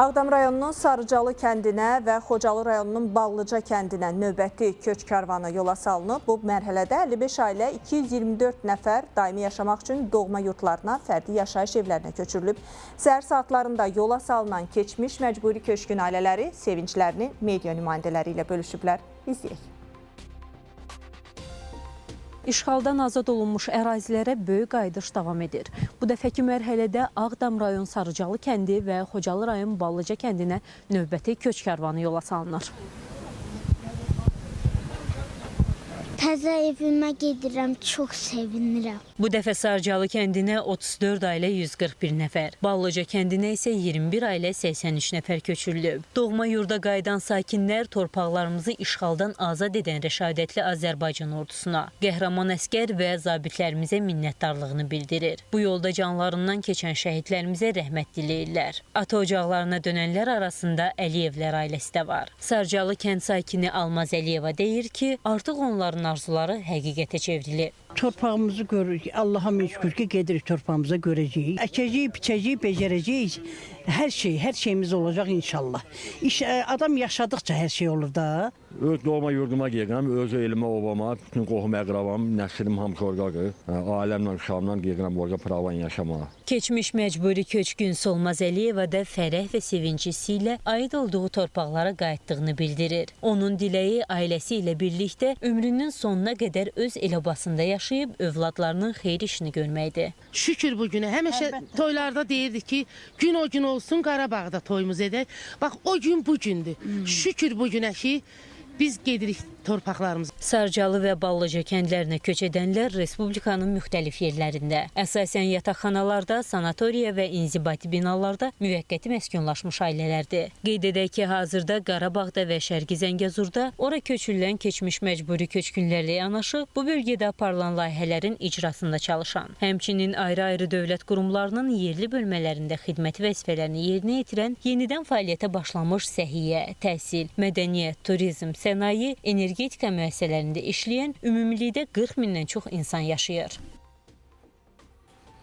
Ağdam rayonunun Sarıcalı kəndinə və Xocalı rayonunun Ballıca kəndinə növbəti köç karvanı yola salınıb. Bu mərhələdə 55 ailə 224 nəfər daimi yaşamaq üçün doğma yurtlarına, fərdi yaşayış evlərinə köçürülüb. Səhər saatlarında yola salınan keçmiş məcburi köçkün ailələri sevinclərini media nümayəndələri ilə bölüşüblər. İzləyək. İşğaldan azad olunmuş ərazilərə böyük qayıdış davam edir. Bu dəfəki mərhələdə Ağdam rayon Sarıcalı kəndi və Xocalı rayon Ballıca kəndinə növbəti köç karvanı yola salınır. Təzə evimə gedirəm, çox sevinirəm. Bu dəfə Sarıcalı kəndinə 34 ailə 141 nəfər, Ballıca kəndinə isə 21 ailə 83 nəfər köçürülüb. Doğma yurda qayıdan sakinlər torpaqlarımızı işğaldan azad edən rəşadətli Azərbaycan ordusuna, qəhrəman əsgər və zabitlərimizə minnətdarlığını bildirir. Bu yolda canlarından keçən şəhidlərimizə rəhmət diləyirlər. Ata ocaqlarına dönənlər arasında Əliyevlər ailəsi də var. Sarıcalı kənd sakini Almaz Əliyeva deyir ki, artıq onların arzuları həqiqətə çevrilir. Torpağımızı görürük. Allaha min şükür ki, gedirik torpağımıza görəcəyik. Əkəcəyik, biçəcəyik, becərəcəyik. Hər şey, hər şeyimiz olacaq inşallah. Adam yaşadıkça hər şey olur da. Öz doğma yurduma gedirəm, öz elimə, obama, bütün qohum əqrabam, nəslim hamısı oradadır. Ailəmlə, uşağımla gedirəm orada pravan yaşamağa. Keçmiş məcburi köçkün Solmaz Əliyeva da fərəh və sevinc hissi ilə aid olduğu torpaqlara qayıtdığını bildirir. Onun diləyi ailəsi ilə birlikdə ömrünün sonuna qədər öz el-obasında yaşayıb övladlarının xeyir işini görməkdir. Şükür bu günə. Həmişə toylarda deyirdik ki, gün o gün olsun, Qarabağda toyumuz edək. Bax, o gün bu gündür. Şükür bu günə ki, biz gedirik torpaqlarımıza. Sarıcalı və Ballıca kəndlərinə köç edənlər Respublikanın müxtəlif yerlərində, əsasən yataqxanalarda, sanatoriya və inzibati binalarda müvəqqəti məskunlaşmış ailələrdir. Qeyd edək ki, hazırda Qarabağda və Şərqi Zəngəzurda ora köçürülən keçmiş məcburi köçkünlərlə yanaşı bu bölgədə aparılan layihələrin icrasında çalışan, həmçinin ayrı-ayrı dövlət qurumlarının yerli bölmələrində xidmət vəzifələrini yerinə yetirən, yenidən fəaliyyətə başlamış səhiyyə, təhsil, mədəniyyət, turizm, sənaye, energetika müəssisələrində işləyən ümumilikdə 40 mindən çox insan yaşayır.